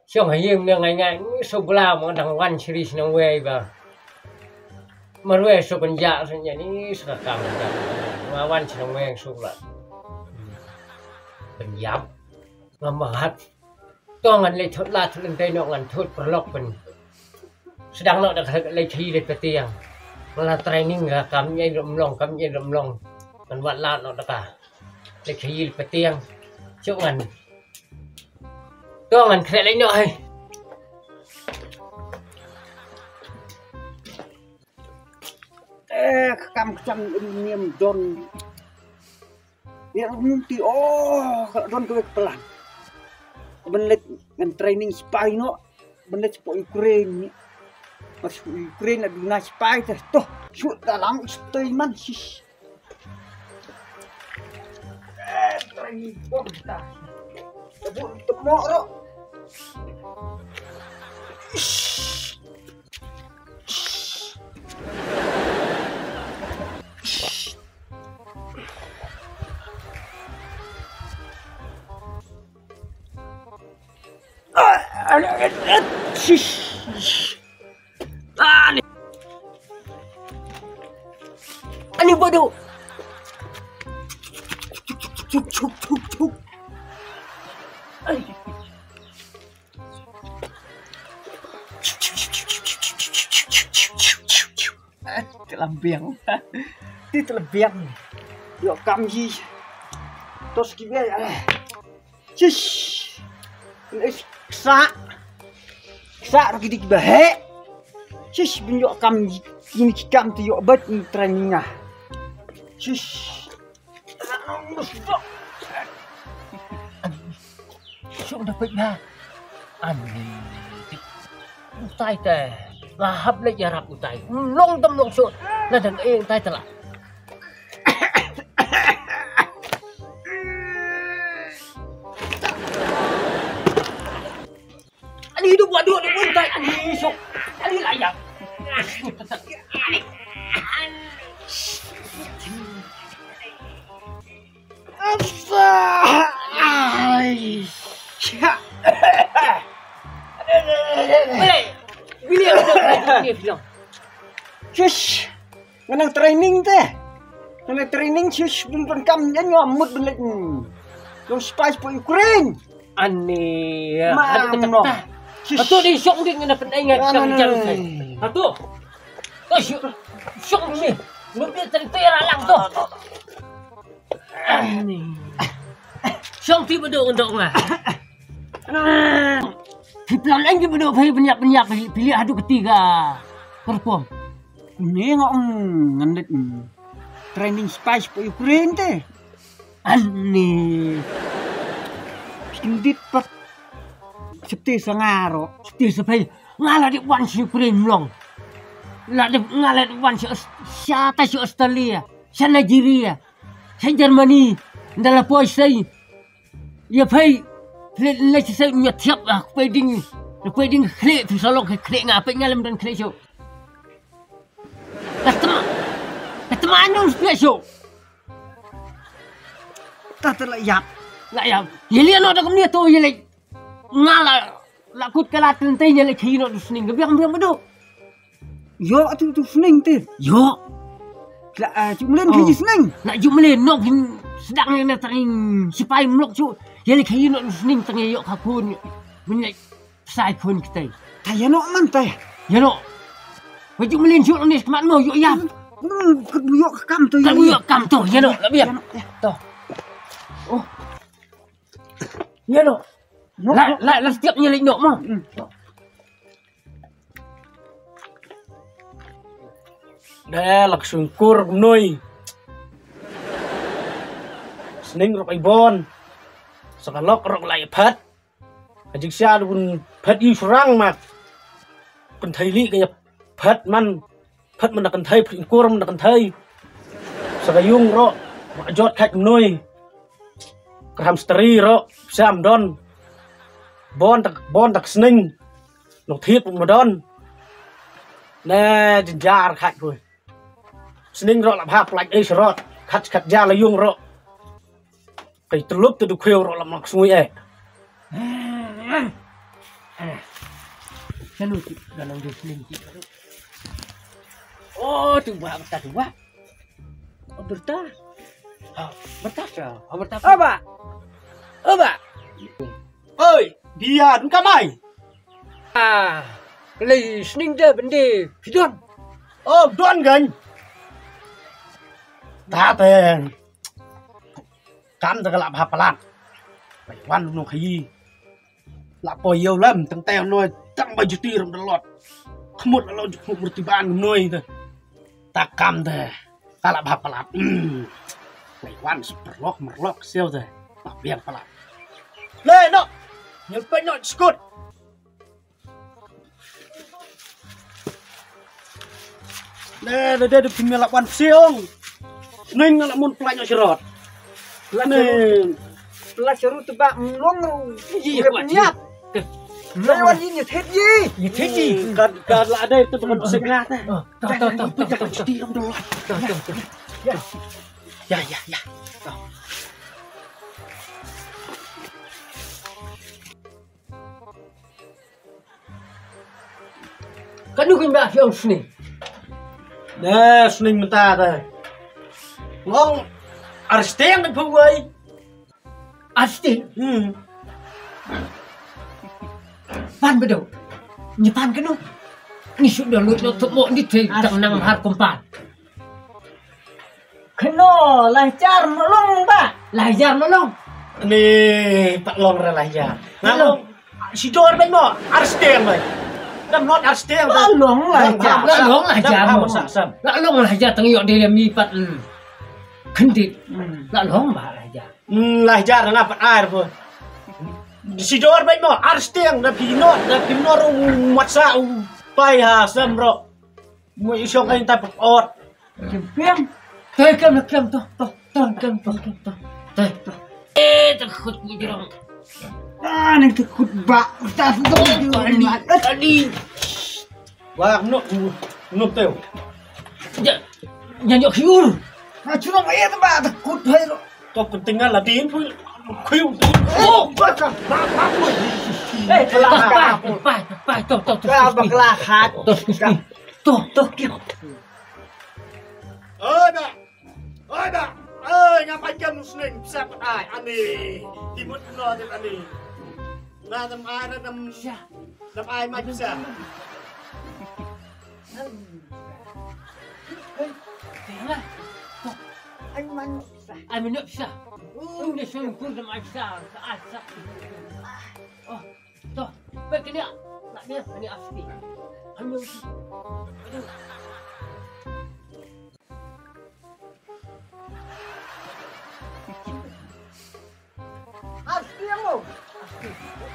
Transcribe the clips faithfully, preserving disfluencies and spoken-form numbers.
Shong ha ïing ne ngai ngai, ngi shu bla mo dang wan shiri shnong wei ba. Marwei shu pynjah shu nya ni shu ka kam jah. Nga wan shnong wei shu bla. Pynjah. Nga mahat. To ngan leit thut la thut lynti noh ngan thut paralok pyn. Sdang noh da ka leit hi leit patiang. Nga la training ka kam ïa rum long kam ïa rum long. Ngan wat la noh da ka leit hi leit patiang. Shu ngan. To ngan khreh leit noh hi. Eh, ka kam ka jam in niam don. Ïa rum ti oh, ka don ka wek plan. Ban leit ngan training spy noh. Ban leit spy Ukraine ni. Mas Ukraine adu na spy teh. Toh, shoot dalam spy man sis. Eh, training bom ta. Tebuk temok ro. Ish. Ah, ah, ah, ah, shish. Ah, ni. Ani bodoh. Chuk, chuk, chuk, chuk. Ai. Te la biang. Te la biang. Ïoh kam hi. Tos ki biang. Sis. Ksa. Ksa ro ki dik ba he. Sis bin ïoh kam hi. Ini ki kam te ïoh bat ni training ah. Sis. Shong da peit na. Ani. Utai te. Nga hap leit ïarap utai. Long tam long shong. La dang eng tai te la. Ani hidup wa dua dua tai ani shong. Ani layak. Ani. Ani. Apa? Ai. Bile, bile aku dah ni bilang. Shush. Ngan nang training te. Ngan nang training shush bun pun kam jan yo mut bun lek. Long spy spy Ukraine. Ani. Mam no. Shush. Atu di shong di ngana pen ai ngat kam jan sai. Atu. To shong ni. Nubit tadi tu ya lang tu. Ani. Shong ti bedo untuk nga. Ti plan lain ti bedo phi banyak banyak phi phi hadu ketiga. Perform. Ni nga ong ngan leit training spy spy Ukraine te. Ani. Skin dit pat. Seti sangaro. Seti sepai. Nga la dep wan sha Ukraine mlong. La dep nga la dep wan sha Aus-, sha ta sha Australia. Sha Nigeria. Sha Germany. Nda la poi sei. Ïa phai. Phlet le sei nya thiap ah poi ding. Poi ding khle tu salok khle nga poi nga lem don khle sho. Katma. Katma anong spia sho. Ta ta la ïap. La ïap. Ïa li ano da kumne to ïa le. Nga la, la kut ka la tentei ïa le khi no du sning. Biang biang bedo. Yo atu tu sning te. Yo. La ah, ju mlen khi sning. La ju mlen no phin sedang ïa na tang sipai mlok ju. Ïa le khi no du sning tang ïa yo ka kun. Min le sai kun kitai. Ta ïa no man ta. Ïa no. Wa ju mlen ju ni smat mo yo ya. Hmm, kut bu yo kam tu. Kut bu yo kam tu ïa no. La biang. To. Oh. Ïa no. La la la setiap nya lek no mo. Da lak sungkur noi. Sning rok ibon. Sakalok rok lai phat. Ajik sia dun phat yu surang mat. Kan thai li ka phat man. Phat man da kan thai phat kur man da kan thai. Sa ka yung ro. Jot khat noi. Kram stri ro. Sam don. Bon tak bon tak sning. Nok thiet ma don. Ne jinjar khat kui. Sning ro la bha plak ei srot. Khat khat ja la yung ro. Kai tlup te du khweu ro la mak sngui eh. Ah. Shano tu, dalam dia sling tu. Oh, tu bah, berta tu bah. Oh, berta. Ha, berta sha. Ha, berta. Aba. Aba. Oi, dia dun kamai. Ah, lei sning de bende pidon. Oh, don gan. Ta te. Kam te ka la bha palat. Bai wan lu nong khayi. La poi ïew lem tang te noi tang ba juti ram dalot. Khmut la lo ju khmut murti ban noi te. Ta kam te. Ka la bha palat. Hmm. Bai wan super lok merlok siau te. La biang palat. Le no. Nyel pe no skut. Le, le, le, le, phi me la wan psiong. Ning la mun plak nyok sirot. Plak sirot. Plak sirot te ba mlong ru. Iya, iya, plak sirot. Plak wan ini thet ji. Ini thet ji. Kad, kad la dei te bukan psiong lah te. Oh, toh, toh, toh, toh, toh, toh. Toh, toh, toh. Ya. Ya, ya, ya. Toh. Kanu kin ba phi ong sning. Ne sning mynta te. Ngong arsteng de pawai. Arsteng? Hmm. Pan bedo. Ni pan kanu. Ni shu download lo tu mo ni te tang nang har kumpan. Keno, la hajar ma long ba? La hajar ma long. Ni pat long re la hajar. Nga long. Si dor bai mo, arsteng bai. Dam not arsteng. La long la hajar. La long la hajar mo. Sam, sam. La long la hajar tang yok de mi pat. Hmm. Kendit. Hmm. La long ba la hajar. Hmm, la hajar nga pat ar po. Si dor bai mo, arsteng da phi not, da phi not u matsa u pai ha sam ro. Mo i shong ai ta pok ot. Kem kem. Te kem kem to to to kem to kem to. Te to. Eh, ta khut ni jrong. Ah, ni ta khut ba. Ta to. Tadi. Tadi. Wah, nuk nuk teu. Ja, ja nyok hiur. Na churong ai ta ba ta khut hai ro. Kau ketinggal lah din pun. Kau. Oh, baca. Apa? Eh, pai, pai, pai, to, to, to. Kau bakla hat. To, to, to, to. Oi, ba. Oi, ba. Oi, ngapain kamu sening? Siapa ai? Ani. Timut no dia ani. Na tam ai na tam. Siapa? Dap ai mai pisa. Hei, tengok lah. Tuh. Ai mai pisa. Ai mai pisa. Uh, dia sempur dap ai pisa. Ai pisa. Oh, tuh. Baik kena. Nak dia, ini asli. Hanya. Aduh. Asti mo. Asti.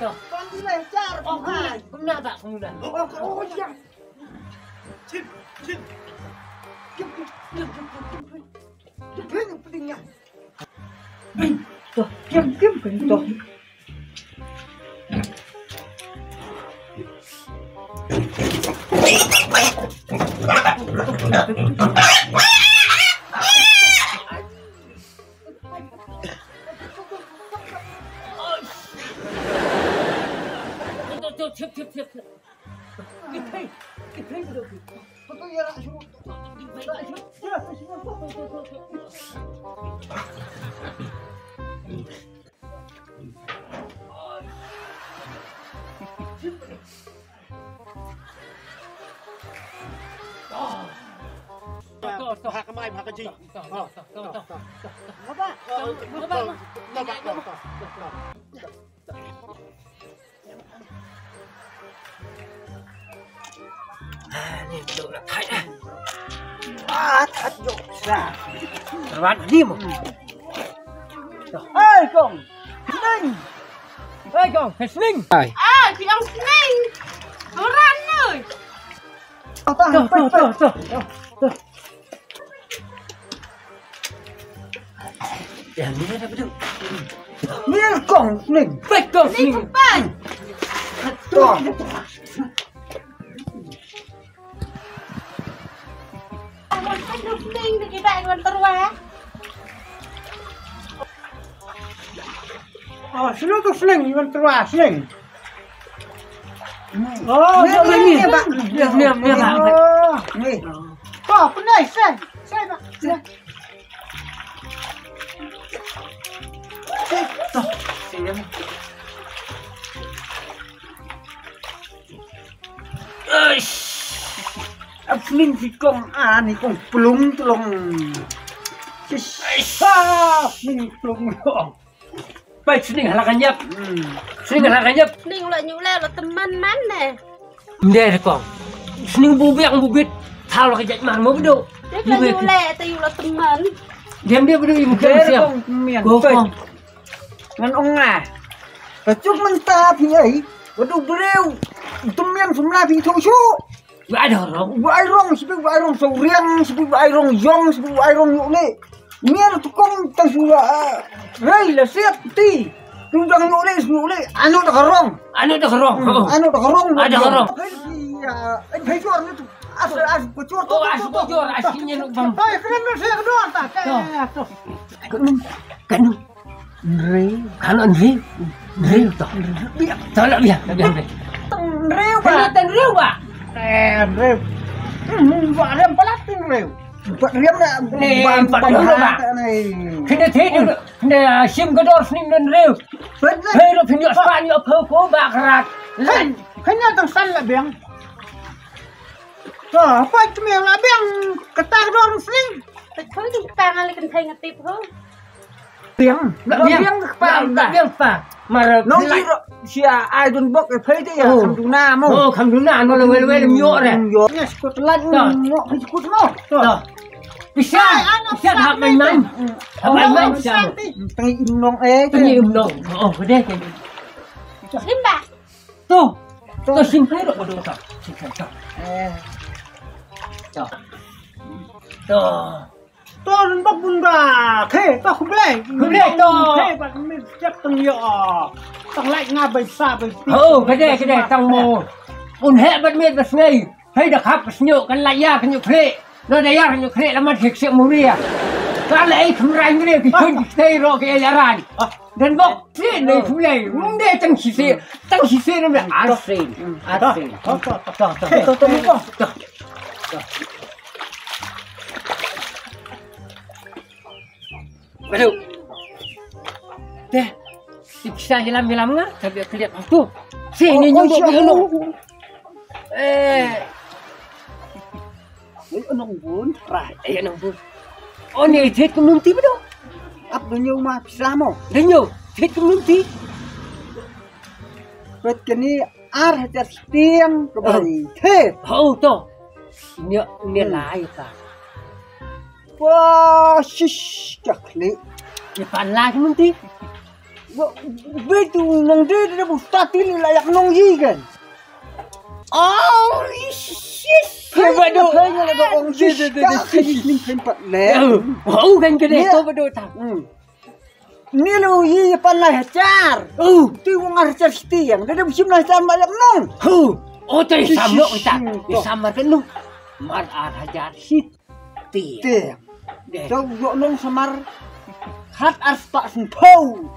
Tuh. Pang di lai jar. Oh, kumna, kumna tak, kumna. Oh, oh, oh, ya. Chin, chin. Kim, kim, kim. Tuh, kim, kim, kim, tuh. Bha ka mai, bha ka ji. Ha. Baba, baba. Ni tu la kai ah. Ah, that jok sa. Rawat ni mo. Hei kong. Sling. Hei kong, sling. Ai. Ah, ki ong sling. Orang ni. Tuh, tuh, tuh, tuh. Yang ni ada betul. Ni kong sling. Baik kong sling. Ni bukan. Kong. Aduh, sling, kita ingin terwa. Oh, sling tu sling, ingin terwa, sling. Oh, ni, ni, ni, ni, ni, ni, ni, ni. Oh, ni. Oh, pynai, sen, sen, sen. Sen, sen. Eish. Ap ning si kong, ah, ni kong plung tlung. Eish. Ah, ning plung long. Pai sning hala kanyap. Hmm. Sning hala kanyap. Sning la nyu le la teman man ne. Nde re kong. Sning bu biang bu bit. Thau la ka jait mar mo bedo. Dek la nyu le te yu la teman. Dem dia bedo yu mukam siap. Kong, mian. Kong. Ngan ong nga. Ka juk mynta phi ai. Wadu breu. Temian semla phi thong shu. Ba ai rong. Ba ai rong, sipi ba ai rong, so riang, sipi ba ai rong, yong, sipi ba ai rong, yuk le. Mian tukong ta shu la. Rei la siap ti. Tu dang yuk le, yuk le. Anu da ka rong. Anu da ka rong. Hmm, anu da ka rong. Ada ka rong. Hei, ya. Eh, hei, jual ni tu. As, as, bocor tu. Oh, as bocor, as kini nu bang. Hei, kena nu saya kedua tak. Tuh. Kenu, kenu. Nreu. Ano nreu? Nreu to. Biang. To la biang, la biang. Nreu ba. Kena nreu ba. Eh, nreu. Hmm, ba rem palat nreu. Ba rem na. Ni, ba, ba rem ba. Kena te ni. Kena sim ka dor sning nreu. Hei, ro phin yo span yo pho ko ba krat. Hei, kena tang san la biang. To, apa tu yang la biang kata dor sning. Kau tu tang ale kan thai ngatip ho. Biang. Lah biang. Biang ke kepala. Lah biang pa. Mara nong pelai. Sia ai dun bok e phai te ya. Oh. Kham duna mo. Oh, kham duna mo le wel wel myo re. Myo. Ya sekut lan mo, sekut mo. To. Bisa. Bisa hap main main. Hap main main bisa. Tangi im nong eh. Tangi im nong. Oh, gede. Simba. To. To simpai ro bodo to. Simpai to. Eh. To. To. To, ren bok bun ba. Khe, to khublei. Khublei, to. Khe, bad mit jep tang yo. Tang lai nga bai sa bai pi. Oh, kede, kede, tang mo. Un he bad mit bas ngai. Hei da khap snyo kan lai ya kan yo khle. No da ya kan yo khle la mat hek se muria. Ka lai kham rai mre ki chun ki tei ro ke ya ran. Den bok si ne khublei. Nde tang si se, tang si se ne arsin. Arsin. To, to, to, to. Khe, to, to, to. Aduh. Teh, siksa hilam-hilam nga, tapi keliat tu. Sini nyungkuk dulu. Eh. Oi, onong bun, rai, eh, onong bun. Oh, ni thit kum nunti bedo. Ap dunyo ma pisamo. Dunyo, thit kum nunti. Bet kini ar hajar stiang ke bai. Thit. Ho to. Ni ni lai ka. Wah, shish, jak ni. Ni pan lai kum nunti. Betu nong de de bu stati ni layak nong yi kan. Oh, ish, ish. Hebat dong. Kayaknya ada ong shish. Shish ni kan pat le. Oh, kan kene to bedo ta. Hmm. Ni lo yi pan lai hajar. Oh, tu wong hajar stiang. De de bu sim lai hajar layak nong. Oh, tu sam lo kita. Sam mar kenu. Mar ar hajar sit. Tiang. Tiang. Deh. Jauh yok nong samar. Hat ar spak sempau.